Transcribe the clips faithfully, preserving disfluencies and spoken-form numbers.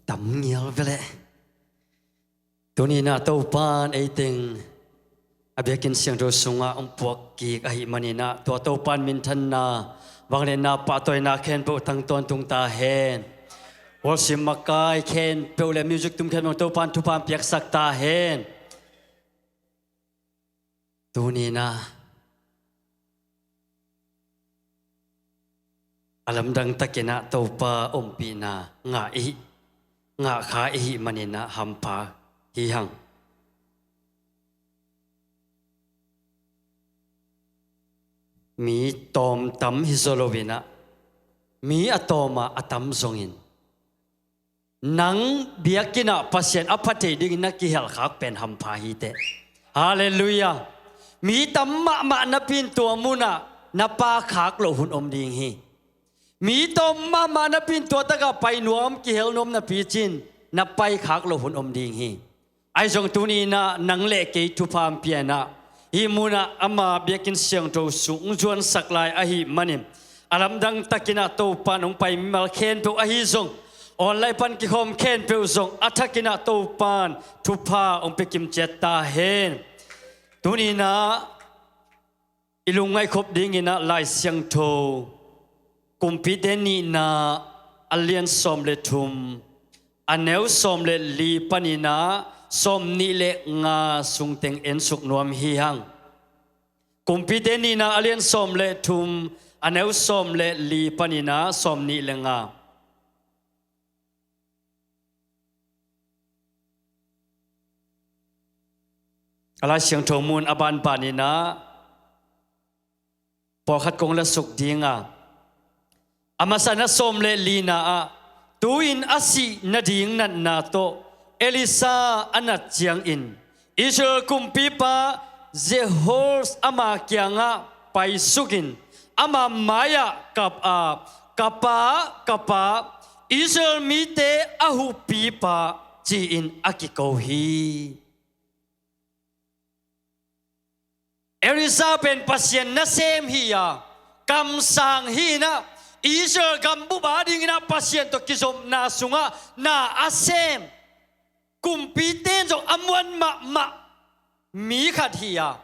Tam ngial veleh. Tuni-in ah Topan ei teng a biakinn siangtho sungah hong puak kik ahih manin ah, tua Topan minthanna, vangliatna, pahtawina khempeuh tang tawntung ta hen. Worship makai khempeuh le music tum khempeuh Topan thupha hong piaksak ta hen. Tuni-in ah a lamdang takin ah Topa ompihna ngah i hih, ngah kha i hih manin ah hampha hi hang. Mi tawmtam hi zaw loin ah, mi a tawm a a tam zongin, nang biakinn ah Pasian a pha thei dingin na kihelkhak pen hampha hi teh. Halleluiah. Mi tam mahmah napi-in tua munah na paikhak loh hun om ding hi. Mi tawm mahmah napi-in tua takah pai nuam, kihel nuam napi cin na paikhak loh hun om ding hi. Ahi zong tuni-in ah nang le kei thupha hong pia-in ah, hih munah ama biakinn siangtho sung hong zuansak lai ahih manin, a lamdang takin ah Topan hong pai mimal khempeuh ahi zong, online pan kikhawm khempeuh zong a thakin ah Topan thupha hong pia kimciat ta hen. Tuni-in ah i lungngaih khop dingin ah Lai Siangtho Kumpite Nihna a lian sawm le thum, a neu sawm le li panin ah sawm nih le nga sung teng ensuk nuam hi hang. Kumpite Nihna a lian sawm le thum, a neu sawm le li panin ah sawm nih le nga. A Lai Siangtho mun a banbanin ah pawlkhat kong la suk ding a, a masa-in ah sawm le lina ah, tu-in a sih nading natna tawh Elisha a nat ciangin, Israel kumpipa Jehoash ama kiangah paisukin, ama mai-ah kap a, "Ka pa, ka pa, Israel mite a huhpipa," ci-in a kiko hi. Elisha pen Pasian nasem hi a, kamsang hi-in ah, Israel gambup adingin ah Pasian tawh kizopna sungah na a sem, kumpite in zong a muan mahmah mi khat hi a,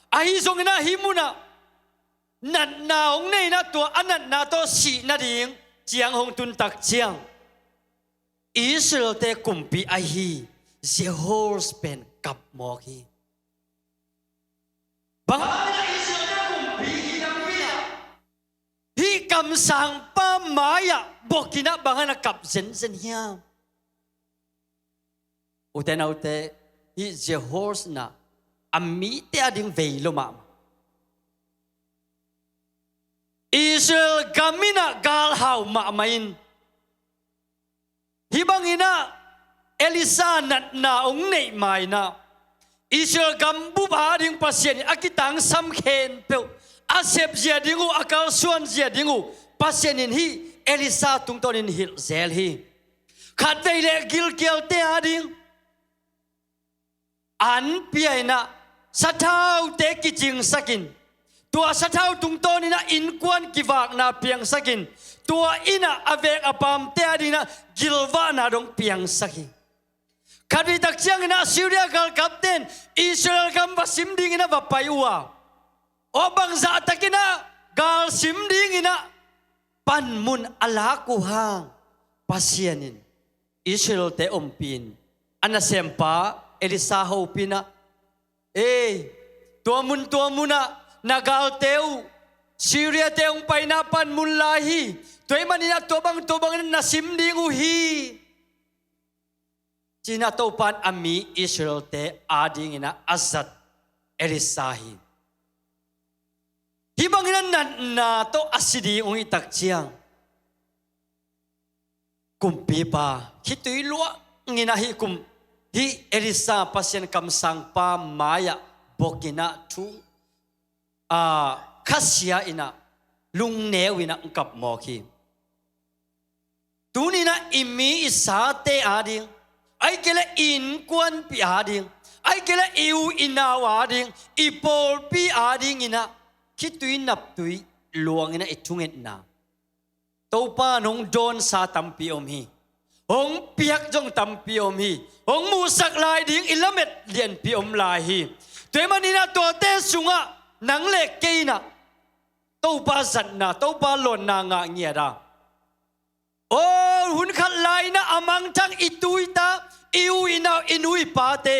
ahi zongin ah hih munah natna hong nei-in ah tua a natna tawh sih nading ciang hong tun tak ciang, Israel-te kumpi ahi Jehoash pen kap mawk hi. Bang hangin Israel-te kumpi hi David ah, hih kamsangpa mai-ah bokin ah bang hangin a kap zenzen hiam? Ute naute, hih Jehoash in ah a mite ading vei lo mahmah. Israel gam in ah galhau mahmah in, hih bangin ah Elisha natna hong neih ma-in ah, Israel gambup ading Pasian in a kitangsam khempeuh, a sepzia ding uh, a kalsuanzia ding uh, Pasian in hih Elisha tungtawnin hilh zel hi. Khatvei leh gilkialte ading an pia-in ah, sathaute kicingsakin, tua sathau tungtawnin ah innkuan kivakna piangsakin, tua inn ah a vek a pamte adingin ah gilvahna dong piangsak hi. Khatvei tak ciangin ah Syria galkapte in Israel gam va sim dingin ah va pai uh a, aw, bangzah takin ah gal sim dingin ah panmun a lak uh hang, Pasian in Israel-te ompih in, a nasempa Elisha hopih in ah, "Ei, tua mun tua munah na galte uh Syria-te hong paina panmun lai hi. Tua ahih manin ah tua bang tua bangin ah na sim ding uh hi," ci-in ah Topan a mi Israel-te adingin ah a zat Elisha hi. Hih bangin ah natna tawh a si ding hong hih tak ciang, kumpipa khitui luangin ah hih kum, hih Elisha Pasian kamsangpa mai-ah bokin ah thu, a, khasia-in ah, lungneu-in ah hong kap mawk hi. Tuni-in ah i mi i sate ading, ahih kei leh i innkuanpih ading, ahih kei leh i u i nau ading, i pawlpi adingin ah khitui naptui luangin ah i thungetna, Topa in hong dawnsa tampi om hi. hong piak zong tampi om hi. Hong muhsak lai ding i lamet lianpi om lai hi. Tua ahih manin ah tuate sungah nang le kei in ah Topa zatna, Topa lawnna ngah ngiat a, aw, hun khat lai-in ah a mangthang i tu i ta, i u i nau, i nu i pate,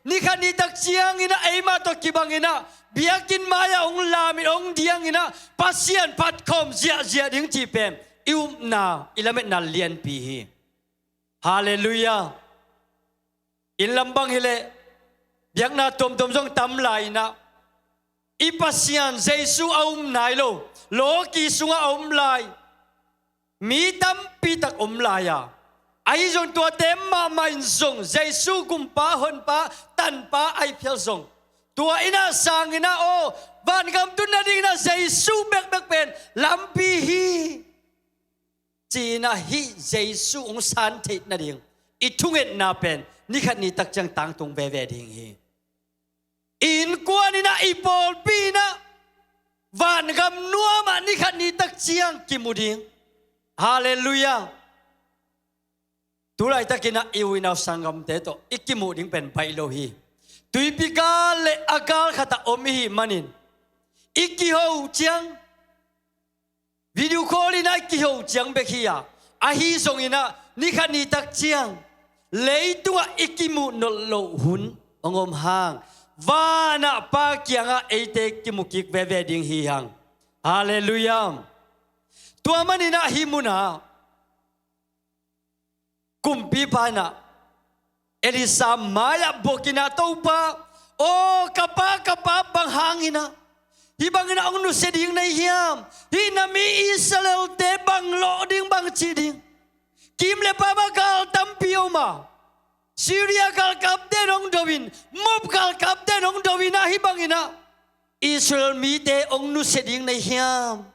ni khat ni tak ciangin ah eimah tawh kibangin ah biakinn mai-ah hong lam in hong diangin ah Pasian phat khawm ziahziah ding cih pen i upna, i lametna lianpi hi. Halleluiah. Inn lam bang hileh biakna tuamtuam zong tam lai-in ah i Pasian Jesu a um nai lo, lawki sungah a om lai mi tampi tak om lai a, ahi zong tuate mahmah in zong Jesu Kumpa, Honpa, Tanpa ahi phial zong, tua in ah sangin ah, aw, vangam tun nadingin ah Jesu bekbek pen lampi hi, ci-in ah hih Jesu hong san theih nading i thungetna pen ni khat ni tak ciang tangtung veve ding hi. I innkuan in ah, i pawlpi in ah vangam nuam ah ni khat ni tak ciang kimu ding. Halleluiah. Tu laitakin ah i u i nau sanggamte tawh i kimuh ding pen baih lo hi. Tuipi gal le a gal khat ah om i hih manin i kiho ciang, video call in ah i kiho ciang bek hi a, ahi zongin ah ni khat ni tak ciang leitungah i kimuh nolh loh hun hong om hang, van ah Pa kiangah eite kimu kik veve ding hi hang. Halleluiah. Tua manin ah hih munah kumpipa in ah Elisha mai-ah buak in ah, "Topa, aw, ka pa, ka pa, bang hangin ah hih bangin ah hong nusia ding na hi hiam? Hih na mi Israel-te bang lawh ding, bang cih ding? Kim le pam ah gal tampi om a, Syria galkapte in hong do in, Moab galkapte in hong do in ah, hih bangin ah Israel mite hong nusia ding na hi hiam?"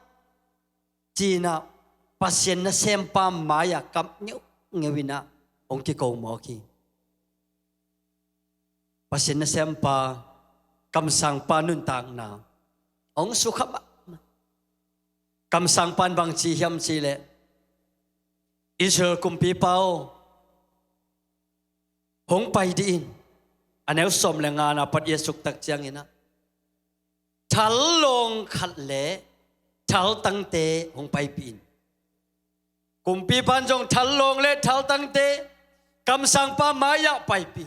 ci-in ah Pasian nasempa mai-ah kam ngeungeu in ah hong kiko mawk hi. Pasian nasempa, kamsangpa nuntakna hong sukha mahmah. Kamsangpa in bang ci hiam cih leh, "Israel kumpipa aw, hong pai dih in." A neu sawm le nga-na pat i et suk tak ciangin ah thal lawng khat le thaltangte hong paipih in. Kumpipa in zong thal lawng le thaltangte kamsangpa mai-ah paipih.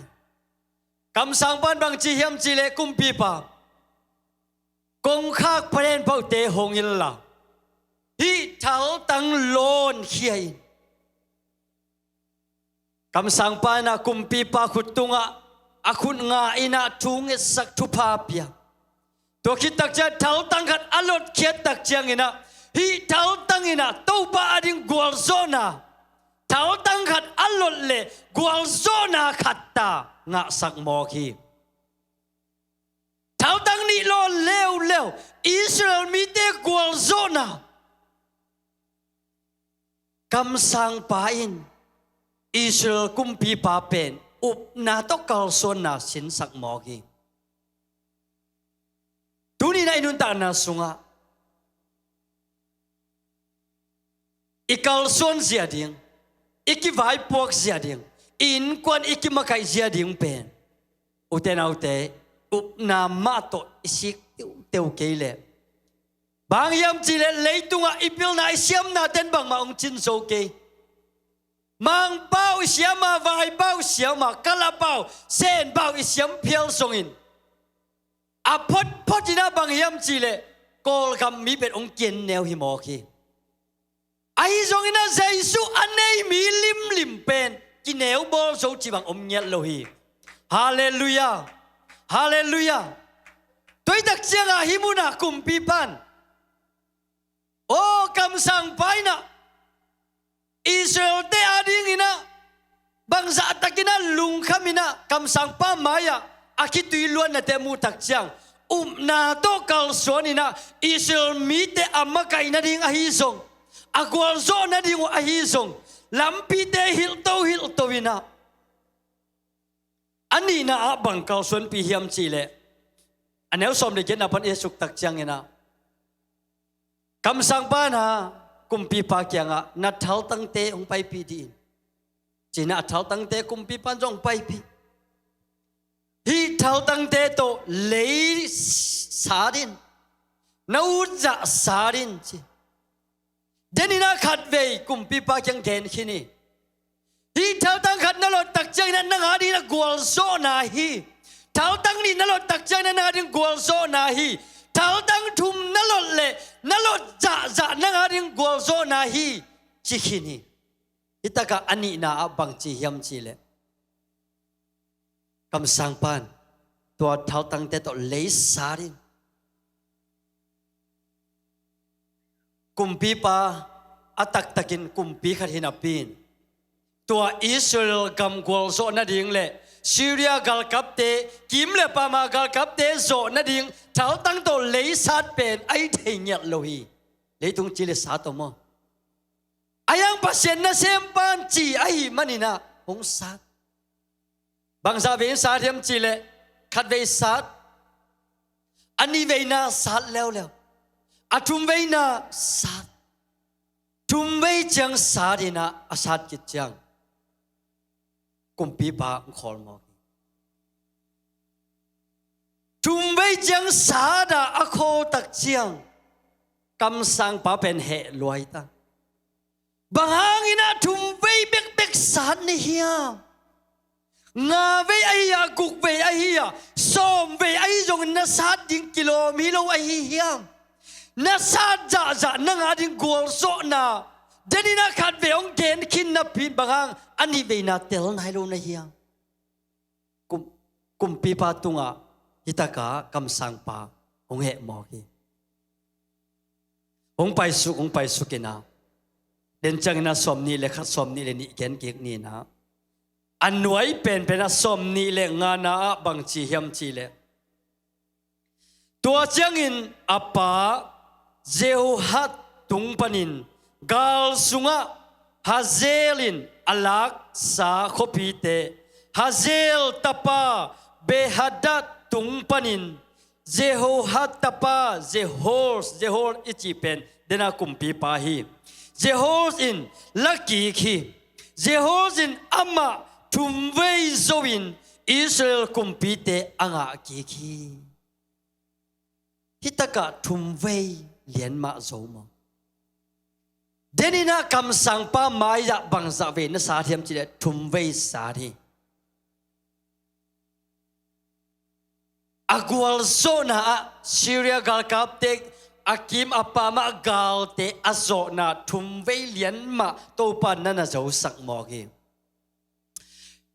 Kamsangpa in bang ci hiam cih leh, "Kumpipa, kongkhak palen paute hong inla, hih thaltang lawnkhia in." Kamsangpa in ah kumpipa khut tungah a khut nga in ah thu ngetsak, thupha pia. Tua khit tak ciang thaltang khat a lotkhiat tak ciangin ah, hih thaltang in ah Topa ading gualzawhna, thaltang khat a lot leh gualzawhna khat ta ngahsak mawk hi. Thaltang nih lawn leuleu, Israel mite gualzawhna. Kamsangpa in Israel kumpipa pen upna tawh kalsuanna sinsak mawk hi. Tuni-in ah i nuntakna sungah i kalsuan zia ding, i kivaipuak zia ding, i innkuan i kimakaih zia ding pen, ute naute, upna mah tawh i sik teuteu kei leh, bang hiam cih leh leitungah i pilna, i siamna ten bangmah hong cin zo kei. Mangpau i siam a, vaipau i siam a, kalapau, senpau i siam phial zongin, a photphot in ah bang hiam cih leh Kawlgam mi pen hong kian neu hi mawk hi. Ahi zongin ah Jesu a nei mi limlim pen kineu bawl zo cih bang om ngiat lo hi. Halleluiah. Halleluiah. Tua hi tak ciangah hih munah kumpipa in, aw, kamsangpa in ah Israel-te adingin ah bangzahtakin ah lungkham in ah kamsangpa mai-ah a khitui luannate muh tak ciang, upna tawh kalsuan in ah Israel mite a makaih nading ahi zong, a gualzawh nading uh ahi zong, lampite hilhto hilhto in ah, a nihna ah bang kalsuanpih hiam cih leh, a neu sawm le giatna pan i et suk tak ciangin ah, kamsangpa in ah kumpipa kiangah, "Na thaltangte hong paipih dih in. ci-in ah a thaltangte kumpipa in zong paipih. Hih thaltangte tawh lei sat in, na utzah sat in ci. Denin ah khatvei kumpipa kiang gen khin hi. Hih thaltang khat na lot tak ciangin ah nang adingin ah gualzawhna hi. Thaltang nih na lot tak ciangin ah nang adingin gualzawhna hi. Thaltang thum na lot leh na lot zahzah nang adingin gualzawhna hi, ci khin hi. Hih takah a nihna ah bang ci hiam cih leh, kamsangpa in tua thaltangte tawh lei sat in, kumpipa a taktakin kumpi khat hi napi in, tua Israel gam gualzawh nading leh Syria galkapte, kim leh pama galkapte zawh nading thaltang tawh lei sat pen a hi thei ngiat lo hi. Leitung ci leh sat om aw. A hiang Pasian nasempa in ci ahih manin ah hong sat. Bangzah vei in sat hiam cih leh, khatvei sat, a nihveina sat leuleu, a thumveina sat, thumvei ciang sat in ah a sat khit ciang kumpipa hong khawl mawk hi. Thumvei ciang sat ah a khawl tak ciang kamsangpa pen heh luai ta. Bang hangin ah thumvei bekbek sat na hiam? Ngavei ahi a, gukvei ahi a, sawmvei ahi zongin na sat ding kilawm hi lo ahi hiam? Na sat zahzah nang ading gualzawhna denin ah khatvei hong gen khin napi in bang hang a nihveina tel nai lo na hiam? Kum, kumpipa tungah hih takah kamsangpa hong heh mawk hi. Hong paisuk, hong paisuk in ah, den ciangin ah sawmnih leh khat, sawmnih leh nih gen kik ni in ah, a nuai penpen ah sawmnih leh ngana ah bang ci hiam cih leh, tua ciangin a pa Jehoahaz tung panin gal sungah Hazael in a laksa khuapite, Hazael tapa Benhadad tung panin Jehoahaz tapa Jehoas, Jehoas i cih pen den ah kumpipa hi. Jehoas in la kik hi. Jehoas in amah thumvei zo in Israel kumpite a ngah kik hi. Hih takah thumvei lian mah zo maw? Denin ah kamsangpa mai-ah bangzah vei na sat hiam cih leh thumvei sat hi. A gualzawhna ah Syria galkapte, a kim a pamah galte a zawhna thumvei lian mah Topa in na na zosak mawk hi.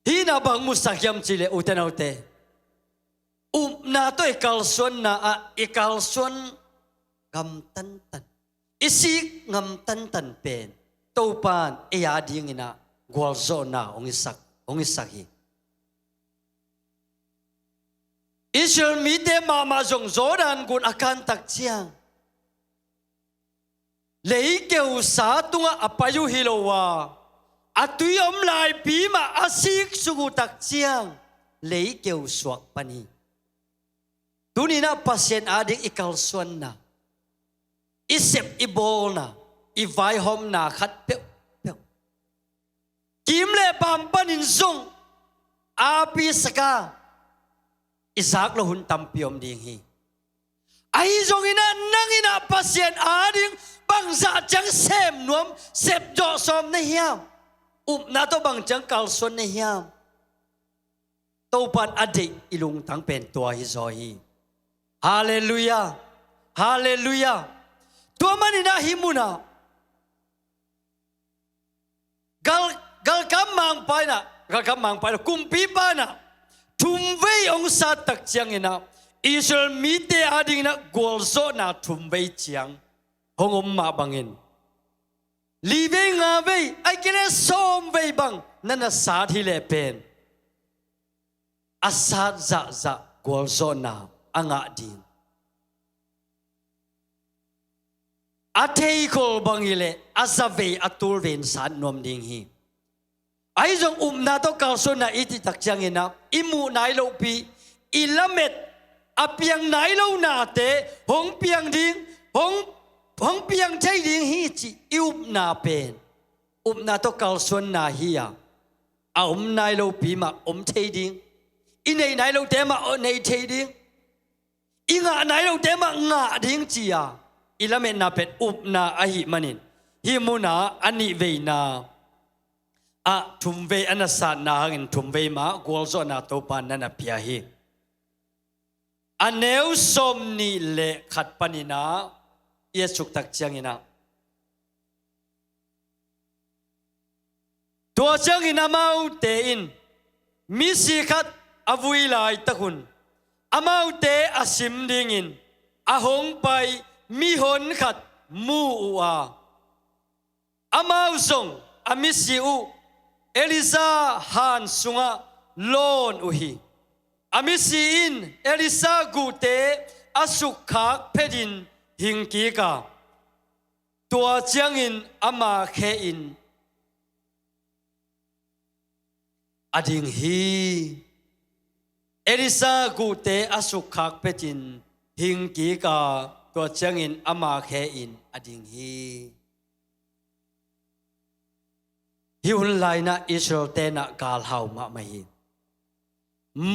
Hih in ah bang musak hiam cih leh, ute naute, upna tawh i kalsuanna ah i kalsuan gamtantan, i sik gamtantan pen Topa in ei adingin ah gualzawhna hong hisak, hong hisak hi. Israel mite mahmah zong Jordan gun a kan tak ciang, leikeu sa tungah a pai uh hi lo a, a tui om laipi mah a siksuk uh tak ciang leikeu suak pan hi. Tuni-in ah Pasian ading i kalsuanna, i sep i bawlna, i vaihawmna khat peuhpeuh, kim le paam panin zong api saka i zak loh hun tampi om ding hi. Ahi zongin ah nang in ah Pasian ading bangzah ciang sem nuam, sep zawh sawm na hiam? Upna tawh bang ciang kalsuan na hiam? Topa'n a deih i lungtang pen tua hi zaw hi. Halleluiah. Halleluiah. Tua manin ah hih munah gal, galkap mangpa in ah, galkap mangpa in ah, kumpipa in ah thumvei hong sat tak ciangin ah Israel mite adingin ah gualzawhna thumvei ciang hong om mah bangin, livei ngavei, ahih kei leh sawmvei bang na na sat hi leh pen a sat zahzah gualzawhna a ngah ding, a theikhol bang hi leh a zavei a tulvei in sat nuam ding hi. Ahi zong upna tawh kalsuanna i cih tak ciangin ah i muh nai lohpi, i lamet, a piang nai lo nate hong piang ding, hong, hong piang thei ding hi cih i upna pen upna tawh kalsuanna hi a, a om nai lopi mah om thei ding, i neih nai lote mah nei thei ding, i ngah nai lote mah ngah ding ci-a i lametna pen upna ahih manin, hih munah a nihveina ah thumvei a na satna hangin thumvei mah gualzawhna Topa na na pia hi. A neu sawm nih le khat paninah i a suktak cianginah, tua ciangin amaute in misi khat a vui laitak hun amaute a sim dingin a hong pai mihon khat mu uh a, amau zong a misi uh Elisha han sungah lawn uh hi. A misi in Elisha guhte a sukkhak phetin hingkik a, tua ciangin ama khe in a ding hi. Elisha guhte a sukkhak phetin hingkik a, tua ciangin ama khe in a ding hi. Hih hun lainah Israel tenah gal hau mahmah hi.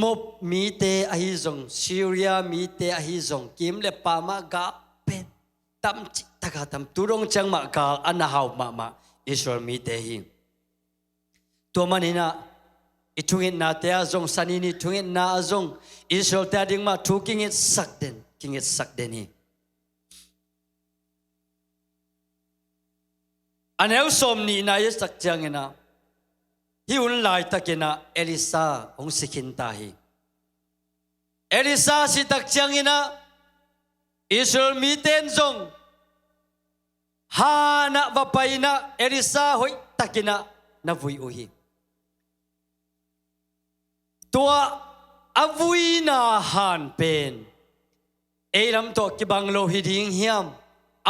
Moab mite ahi zong, Syria mite ahi zong, kim le pamah gal pen tamcih taka tam, tu dong ciang mah gal a na hau mahmah Israel mite hi. Tua maninah i thungetnate ah zong, sani ni thungetna ah zong Israel te a ding mah thu kingetsak den, kingetsak den hi. A neu sawm nihna i a suktak cianginah, hih hun laitakinah Elisha hong si khinta hi. Elisha sihtak cianginah Israel mite in zong hanah va painah Elisha hoihtakinah na vui uh hi. Tua a vuina han pen ei lam tawh kibang lo hi ding hiam?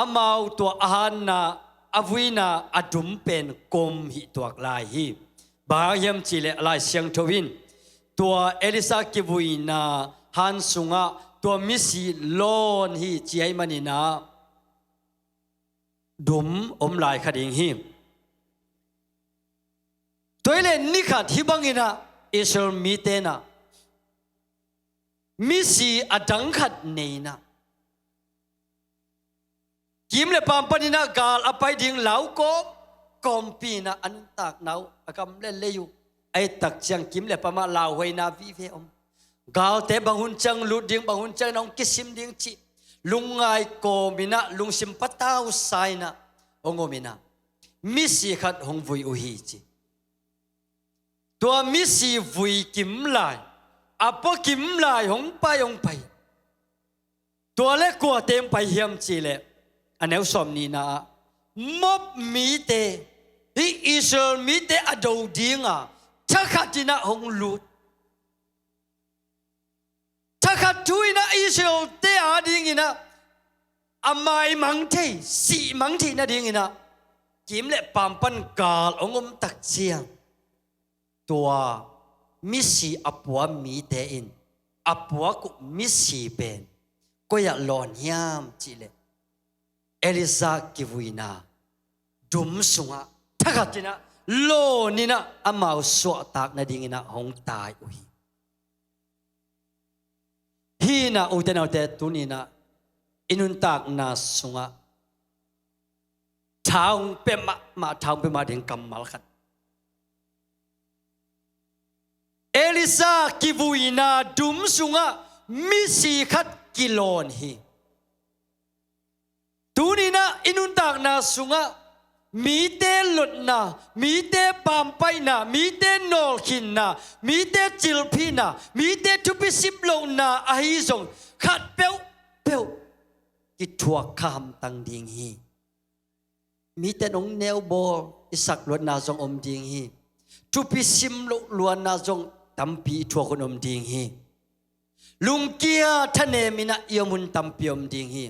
Amau tua a hanna, a vuina a dum pen kom hih tuak lai hi. Bang hang hiam cihleh Lai Siangtho in tua Elisha kivuina han sungah tua misi lawn hi ci ahih maninah dum om lai kha ding hi. Tua hileh ni khat hih banginah Israel mite inah misi a dang khat nei inah, kim le pam paninah gal a pai ding lau kawm, kawmpi inah a nuntakna uh a gam le lei uh a et tak ciang kim le pamah lauhuaina vive om. Galte bang hun ciang lut ding, bang hun ciang na hong kisim ding cih lungngai kawminah lungsim patausa inah hong om inah misi khat hong vui uh hi ci. Tua misi vui kim lai, a pua kim lai hong pai, hong pai. Tua le kuate hong pai hiam cihleh a neu sawm nihna ah Moab mite, hih Israel mite a do dinga thakhatinah hong lut. Thakhat thu inah Israel te a dinginah a maimang thei, sihmang theih nadinginah kim le pam pan gal hong om tak ciang tua misi a pua mite in a puak uh misi pen koi-ah lawn hiam cihleh Elisha kivuina dum sungah thakhatinah lawninah amau suahtak nadinginah hong tai uh hi. Hinah ute naute tuninah i nuntakna sungah tha hong pia mahmah, tha hong pia mah ding kammal khat. Elisha kivuina dum sungah misi khat kilawn hi. Tuninah i nuntakna sungah mite lotna, mite pampaihna, mite nawlkhinna, mite cilphihna, mite thupi simlohna ahi zong khat peuhpeuh kithuak kha hamtang ding hi. Mite in hong neubawl i sakluatna zong om ding hi. Thupi simloh luanna zong tampi i thuak hun om ding hi. Lungkia thaneminah i om hun tampi om ding hi.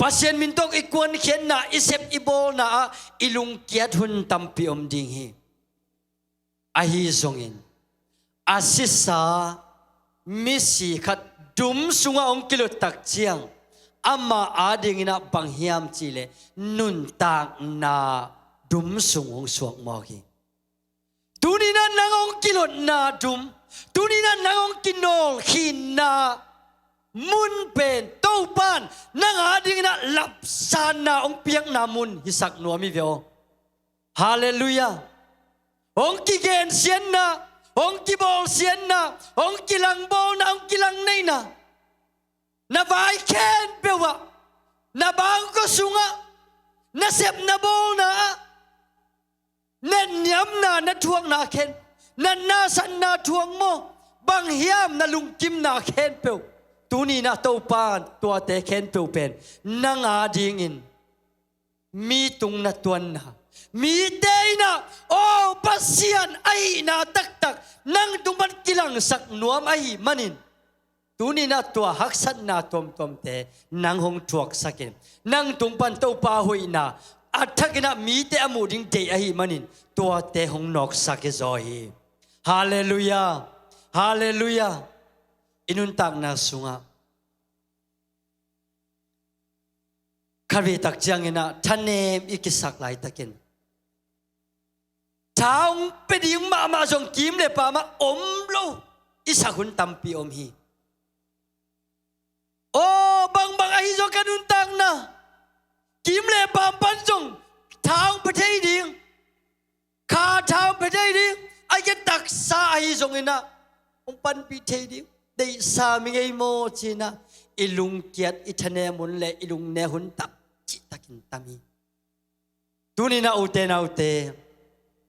Pasian min tawh i kuankhiatna, i sep i bawlna ah i lungkiat hun tampi om ding hi. Ahi zongin a sisa misi khat dum sungah hong kilut tak ciang amah adinginah bang hiam cihleh nuntakna dum sung hong suak mawk hi. Tuninah nang hong kilotna dum, tuni-in ah nang hong kinawl khinna mun pen Topa in nang adingin ah lapsanna hong piakna mun hisak nuam hi ve aw. Halleluiah. Hong kigensiatna, hong kibawlsiatna, hong kilangbawlna, hong kilangneihna, na vai khempeuh ah, na bangkua sungah, na sepna bawlna ah, na niamna, na thuakna khen, na nasatna thuak maw, bang hiam na lungkimna khempeuh, tuni-in ah Topa in tuate khempeuh pen nang adingin mi tung na tuanna, mite in ah aw Pasian ahihna taktak nang tung pan kilangsak nuam ahih manin, tuni-in ah tua haksatna tuamtuamte nang hong thuaksak in, nang tung pan Topa hoihna a thakin ah mite a muh ding deih ahih manin, tuate hong nawksak hi zaw hi. Halleluiah. Halleluiah. I nuntakna sungah khatvei tak ciangin ah thanem i kisak laitakin, tha hong pia ding mahmah zong kim le paam ah om lo i sak hun tampi om hi. Aw, bangbang ahi zong ka nuntakna, kim le paam pan zong tha hong pia thei ding, kha tha hong pia thei ding, a gen taksa ahi zongin ah hong panpih thei ding deihsa mi ngei maw ci-in ah i lungkiat, i thanem hun le i lungnek hun tam cihtakin tam hi. Tuni-in ah ute naute,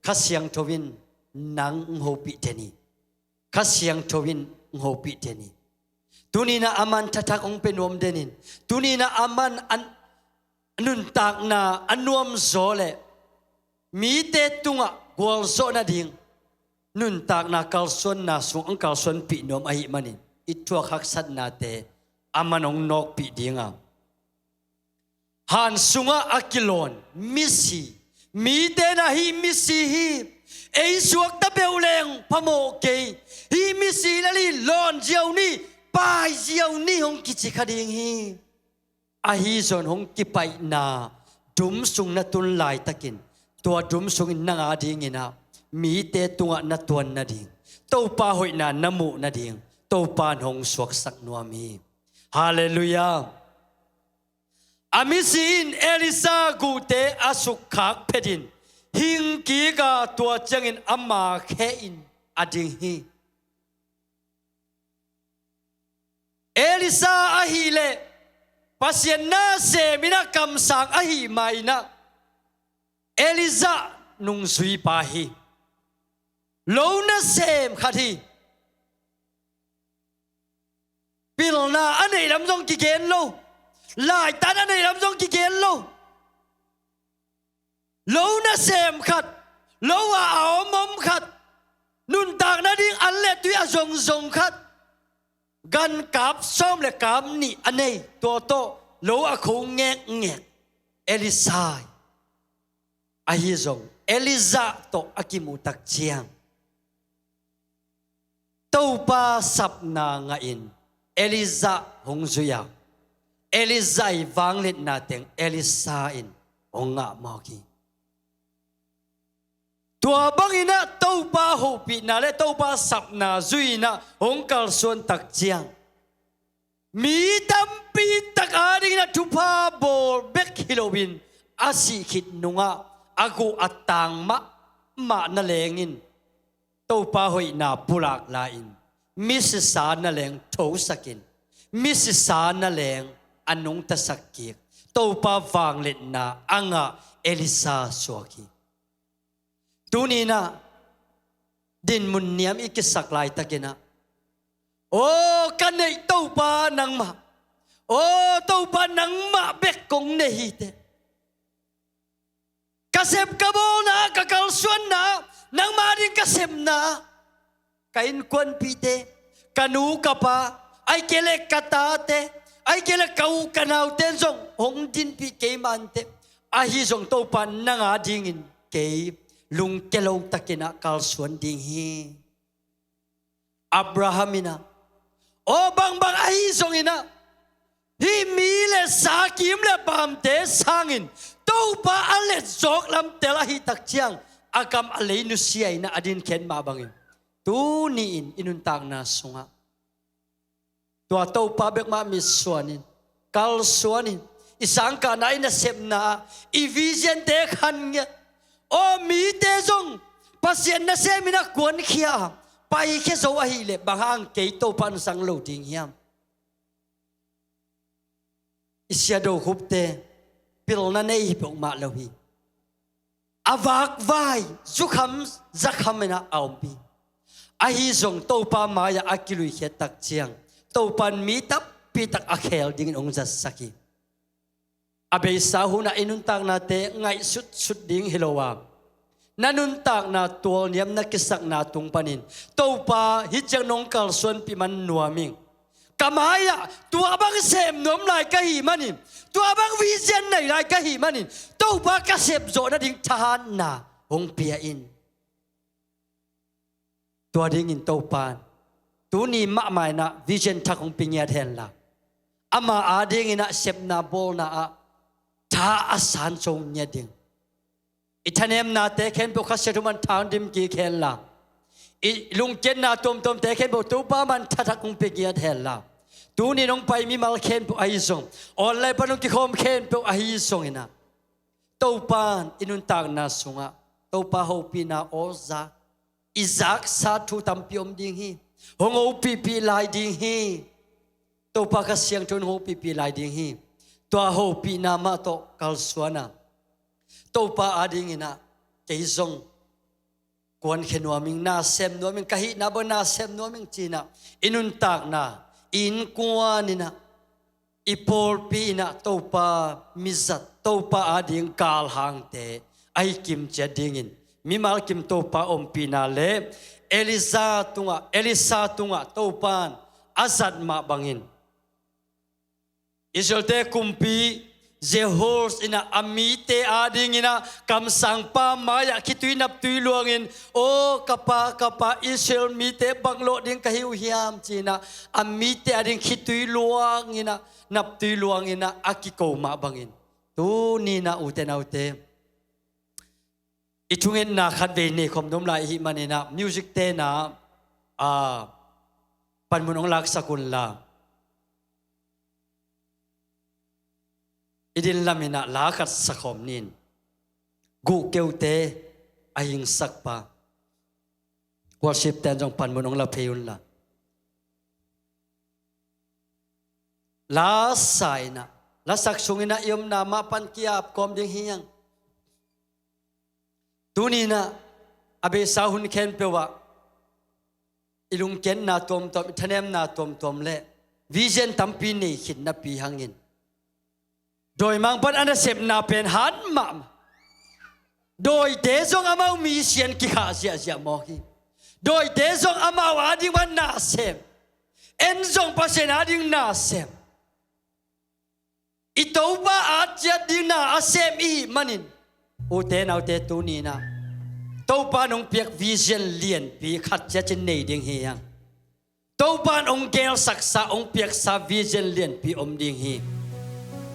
Kha Siangtho in nang hong hopih den hi. Kha Siangtho in hong hopih den hi. Tuni-in ah aman thathak hong pia nuam den in, tuni-in ah aman a nuntakna a nuamzaw le mite tungah gualzawh nading nuntakna kalsuanna sung hong kalsuanpih nuam ahih manin, i thuak haksatnate aman hong nawkpih ding a, han sungah a kilawn misi, mite in ah hih misi hi, ei suakta peuh leng phamawh kei, hih misi in ah lawn ziau ni, pai ziau ni hong kici kha ding hi. Ahi zong hong kipaihna dum sung na tun laitakin, tua dum sungin nang adingin ah mite tungah na tuan nading, Topa hoihna na muh nading Topa in hong suaksak nuam hi. Halleluiah. A misi in Elisha guhte a sukkhak phetin, hing kik a, tua ciangin ama khe in a ding hi. Elisha ahih leh Pasian nasem in ah kamsang ahih ma-in ah, Elijah nungzuipa hi. Lo nasem khat hi. Pilna a neih lam zong kigen lo, laitan a neih lam zong kigen lo. Lo nasem khat, lo ah a om om khat, nuntak nading an le tui a zongzong khat, gan kap sawm le kap nih a nei, tua tawh lo a kho ngekngek Elisha hi. Ahi zong Elijah tawh a kimuh tak ciang Topa sapna ngahin Elijah hong zui a, Elijah ii vangliatna teng Elisha in hong ngah mawk hi. Tua bangin ah Topa hopihna le Topa sapna zui-in ah hong kalsuan tak ciang mi tampi tak adingin ah thupha bawl bek hi loin a sih khit nungah a guh a tang mahmah nalengin Topa hoihna pulak la-in misisa naleng thosakin misisa naleng a nungtasak kik Topa vangliatna a ngah Elisha suak hi. Tuni-in ah dinmun niam i kisak laitakin ah, aw ka neih Topa nangmah, aw Topa nangmah bek kong nei hi teh. Ka sep ka bawlna, ka kalsuanna, nangmah ding ka sepna, ka innkuanpihte, ka nu ka pa, ahih kei leh ka tate, ahih kei leh ka u ka naute in zong hong dinpih kei mah inteh. Ahi zong Topa nang adingin kei lungkia lo takin ah kalsuan ding hi. Abraham in ah, aw bangbang ahi zongin ah, hih mi le sa, kim le paamte sangin Topa a let zawk lam tel ahih tak ciang a gam a lei nusia-in ah a dinkhiat mah bangin Tuni-in i nuntakna sungah tua Topa bekmah mitsuanin, kalsuanin, i sangkahna, i nasepna ah i vision-te khan ngiat. Aw, mite zong Pasian nasemin a kuankhia a paikhia zo ahih leh bang hang kei Topa nungsang lo ding hiam? I Sia Do Khupte pilna nei hi peuhmah lo hi. A vakvai, zukham zakham inah a om hi. Ahi zong Topa mai-ah a kiluikhiat tak ciang Topa in mi tampi tak a khel dingin hong zatsak hi. A beisa hunah i nuntaknate ngaihsutsut ding hi lo a, na nuntakna tualniamna kisakna tung panin Topa hih ciang nong kalsuanpih man nuam ing. Ka mai-ah tua bang sem nuam lai ka hih manin, tua bang vision nei lai ka hih manin, Topa ka sepzawh nading thahatna hong pia in. Tua dingin Topa in tuni mahmah inah vision thak hong pia ngiat henla, ama adinginah sepna bawlna ah tha a sanso ngiat ding. I thanemnate khempeuh Kha Siangtho mah in tha hong dim kik henla, i lungkiatna tuamtuamte khempeuh Topa mah in tha thak hong pia ngiat henla, tuni nong pai mimal khempeuh ahi zong, online pan hong kikhawm khempeuh ahi zong inah, Topa in i nuntakna sungah Topa hopihna aw zak, i zaksa thu tampi om ding hi. Hong hopihpih lai ding hi. Topa Kha Siangtho in hong hopihpih lai ding hi. Tua hopihna mah tawh kalsuan a, Topa adinginah kei zong kuankhia nuam ing, na sem nuam ing, ka hihna bang na sem nuam ing ci-inah i nuntakna, i innkuan inah, i pawlpi inah Topa mizat, Topa ading galhangte ahi kim ciat dingin mimal kim Topa ompihna le Elisa tungah, Elisa tungah Topa in a zat mah bangin Israel-te kumpi Jehoash inah a mite adinginah kamsangpa mai-ah khitui naptui luangin, "Aw ka pa, ka pa, Israel mite banglawh ding ka hi uh hiam?" ci-inah a mite ading khitui luanginah, naptui luanginah a kiko mah bangin, tuni inah ute naute, i thungetna khatvei nei khawm nuam lai i hih maninah music tenah, a, panmun hong laksak unla, i din laminah la khat sakhawm nin. Guhkeute a hingsakpa, worship ten zong panmun hong la phei unla. Lasa inah, lasak sunginah i omna mah pan ki-ap kawm ding hi hang. Tuni inah a beisa hun khempeuh ah i lungkiatna tuamtuam, i thanemna tuamtuam le vision tampi nei khit napi hangin, dawimangpa'n a nasepna pen hat mahmah. Dawite zong amau misian kikhah ziahziah mawk hi. Dawite zong amau ading bang nasem, en zong Pasian ading nasem. I Topa at ciat ding na a sem i hih manin, ute naute, tuni inah Topa in hong piak vision lianpi khat ciat cin nei ding hi hang. Topa in hong gelsaksa, hong piaksa vision lianpi om ding hi.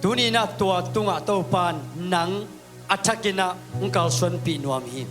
Tuni inah tua tungah Topa in nang a thakin ah hong kalsuanpih nuam hi.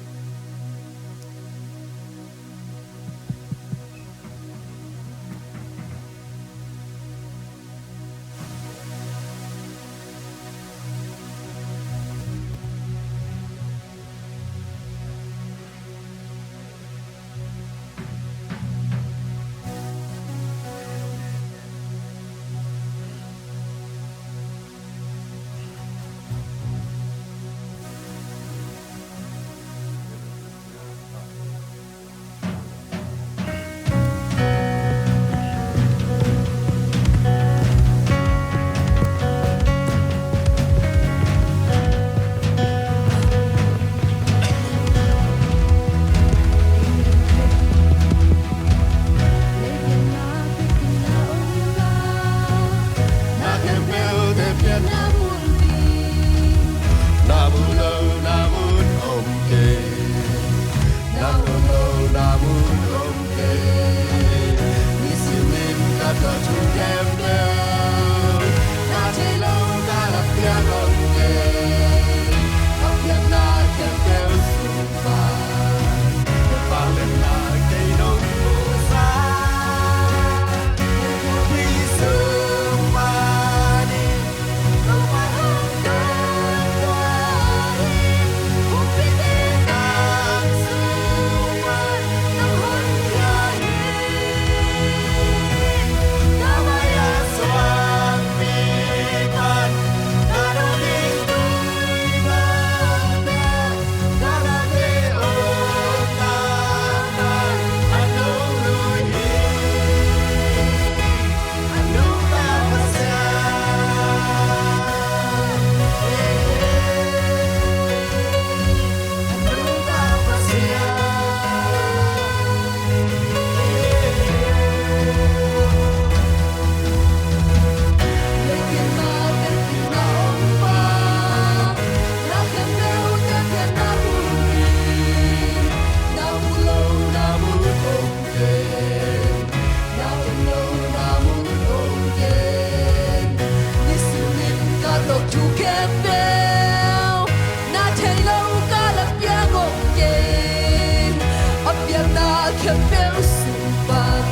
Ka khut sung pan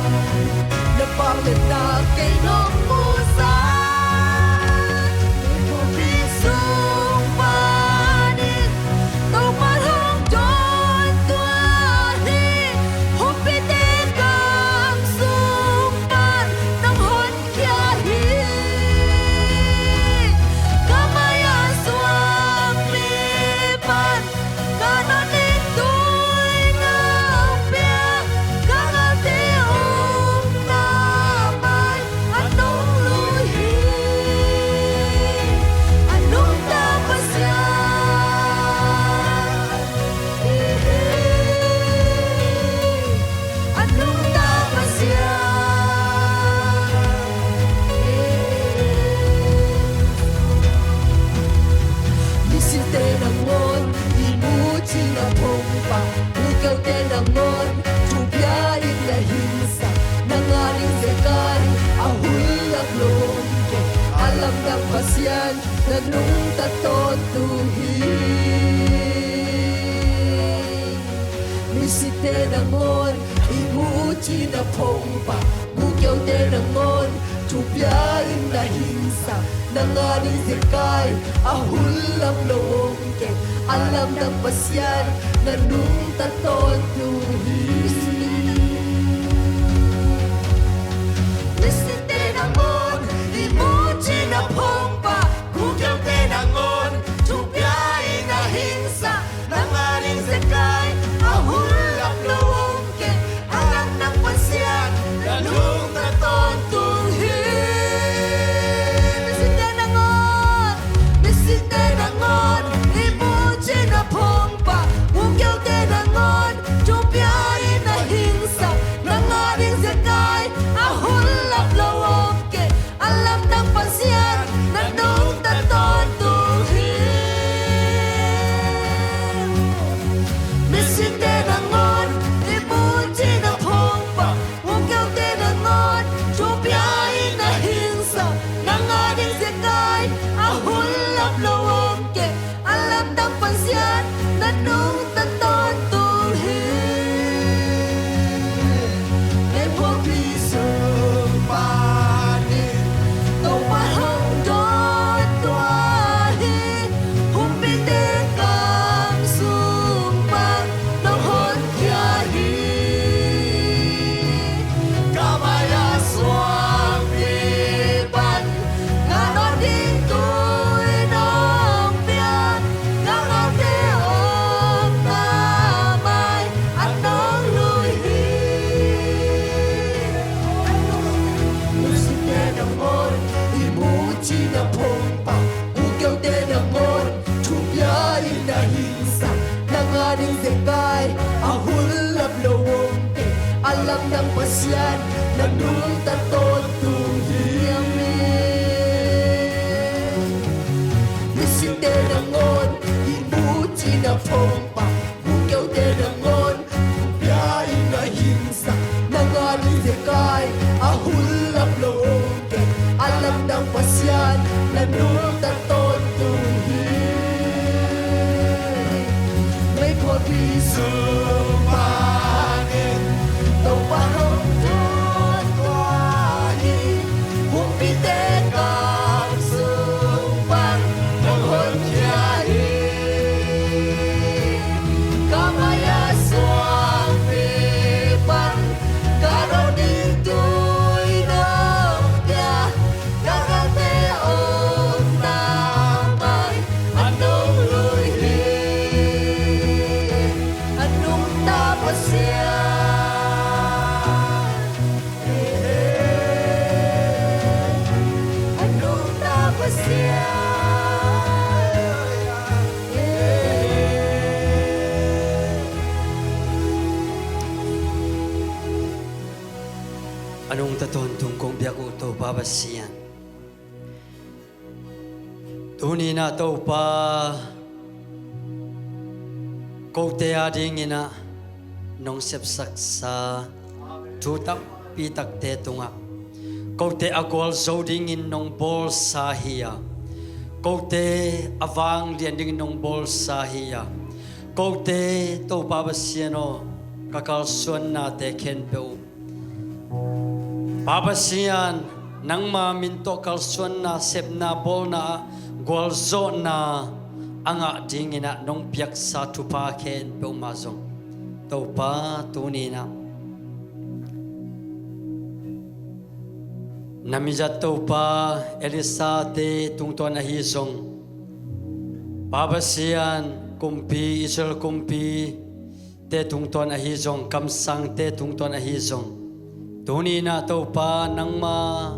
na pauna kei nong musak. Khuapi sung panin Topa hong dawntuah hi. Humpite gam sung pan nong honkhia hi. Ka mai-ah suangpi pan ka nawt ding tui nong pia. Ka galte omna mai-ah nong lui hi. A nungta Pasian, a nungta Pasian. Misite nangawn i mucina phungpha, bukeute nangawn thupia in na hingsa. Nang ading zekai a hullap lo om kei, a lamdang Pasian na nungta tawntung hi. Misite nangawn i mucina phungpha, bukeute nangawn thupia in na hingsa. Nang ading zekai a hullap lo om kei, a lamdang Pasian na nungta tawntung hi. Misite nangawn i mucina phungpha, bukeute nangawn thupia in na hingsa. Nang ading zekai a hullap lo om kei, a lamdang Pasian na nungta tawntung hi. Misite nangawn, misite nangawn i mucina phungpha, bukeute nangawn thupia in na hingsa. Nang ading zekai a hullap lo om kei, a lamdang Pasian na nungta tawntung hi. Misite nangawn i mucina phungpha, bukeute nangawn thupia in na hingsa. Nang ading zekai a hullap lo om kei, a lamdang Pasian na nungta tawntung hi. Khuapi sung panin Topa hong dawntuah hi. Humpite gam sung pan nong honkhia hi. Ka mai-ah suangpi pan ka nawt ding tui nong pia. Ka galte omna mai-ah nong lui hi. Misite nangawn i mucina phungpha, bukeute nangawn thupia in na hingsa. Nang ading zekai a hullap lo om kei, a lamdang Pasian na nungta tawntung hi. Misite nangawn i mucina phungpha, bukeute nangawn thupia in na hingsa. Nang ading zekai a hullap lo om kei, a lamdang Pasian na nungta tawntung hi. Khuapi sung panin Topa hong dawntuah hi. Humpite gam sung pan nong honkhia hi. Ka mai-ah suangpi pan ka nawt ding tui nong pia. Ka galte omna mai-ah nong lui hi. A nungta Pasian, a nungta Pasian. A nungta tawntung kong biak uh Topa Pasian, tuni-in ah Topa, kote adingin ah nong sepsaksa thu tampi takte tungah kote a gualzo dingin nong bawlsa hi a, kote a vanglian dingin nong bawlsa hi a, kote Topa Pasian aw, ka kalsuannate khempeuh uh, Pa Pasian, nangma min tawh kalsuanna, sepna, bawlna ah gualzawhna a ngah dinginah nong piaksa thupha khempeuh mah zong, Topa, tuninah na mizat Topa Elisha-te tungtawn ahi zong, Pa Pasian, kumpi, Israel kumpite tungtawn ahi zong, kamsangte tungtawn ahi zong, tuninah Topa, nangma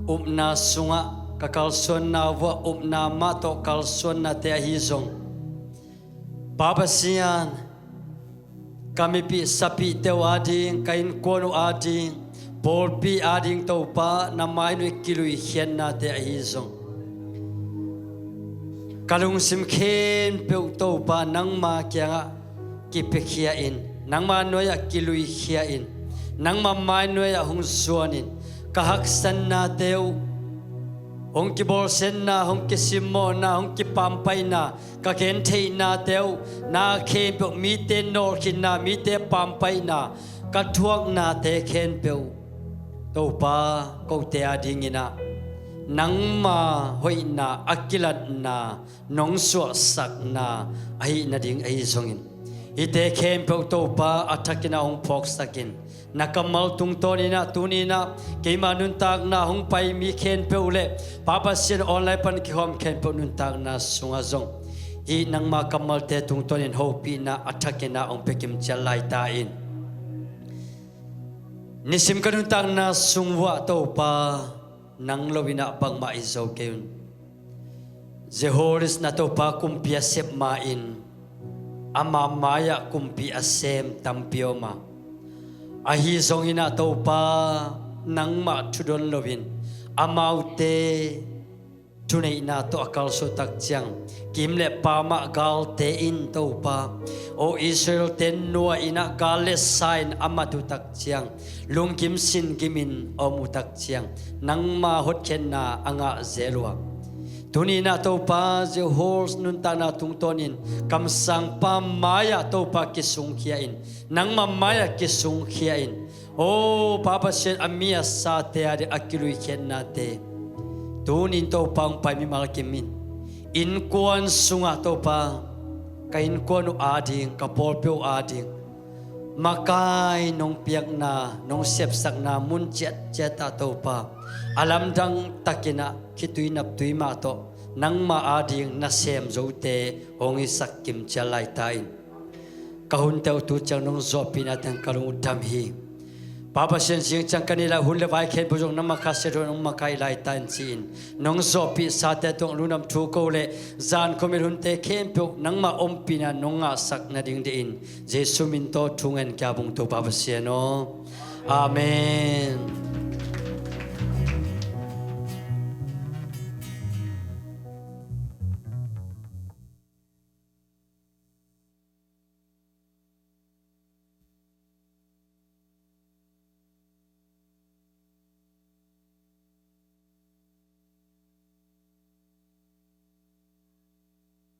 upna sungah ka kalsuanna uh ah upna mah tawh kalsuannate ahi zong, Pa Pasian, ka mipih sapihte uh ading, ka innkuan uh ading, pawlpi ading Topa, na mai nuai kiluikhiatnate ahi zong, ka lungsim khempeuh Topa, nangma kiangah kipiakhia in, nangma nuai-ah kiluikhia in, nangma mai nuai-ah hong zuan in, ka haksatnate uh, hong kibawlsiatna, hong kisimmawhna, hong kipampaihna, ka gentheihnate uh, na khempeuh, mite nawlkhinna, mite pampaihna, ka thuaknate khempeuh, Topa, kote adinginah nangma hoihna a kilatna, nong suahsakna ahih nading ahi zongin, hihte khempeuh Topa a thakinah hong phawksakin, na kammal tungtawninah tuninah keima nuntakna hong pai mi khempeuh le Pa Pasian online pan kikhawm khempeuh nuntakna sungah zong hih nangma kammalte tungtawnin hopihna a thakinah hong pia kimciat laita in. Nisim ka nuntakna sung uh ah Topa, nang loinah bangmah i zo kei un. Jehoash na Topa kumpi a sep ma-in ama mai-ah kumpi a sem tampi om a, ahi zonginah Topa, nangmah thudon loin amaute thuneihna tawh a kalsuah takciang, kim le pamah galte in Topa, o Israel-te nuai-inah gal le sa-in a mat uh takciang, lungkim singgimin a om uh takciang, nangma hotkhiatna a ngah zel uh a, tuninah Topa, Jehoash nuntakna tungtawnin kamsangpa mai-ah Topa kisungkhia in, nangma mai-ah kisungkhia in, o Pa Pasian, a mi a sate ading a kiluikhiatnate tunin Topa hong pai mimal kim in, innkuan sungah Topa, ka innkuan uh ading, ka pawlpi uh ading makai nong piakna, nong sepsakna mun ciatciatah Topa, a lamdang takinah khitui naptui mah tawh nangma ading nasem zote hong hisak kimciat laita in. Ka hunte uh tu ciang nong zawhpihna teng ka lung uh dam hi. Pa Pasian, zing ciang ka neih lai hun le vai khempeuh zong nangma khasia dong nong makaih laita in ci-in, nong zawhpih sate tungah lungdam thu ko le zan khuamil hunte khempeuh nangma ompihna nong ngahsak nading deih in Jesu min tawh thu ngen kia bung to Pa Pasian aw. Amen.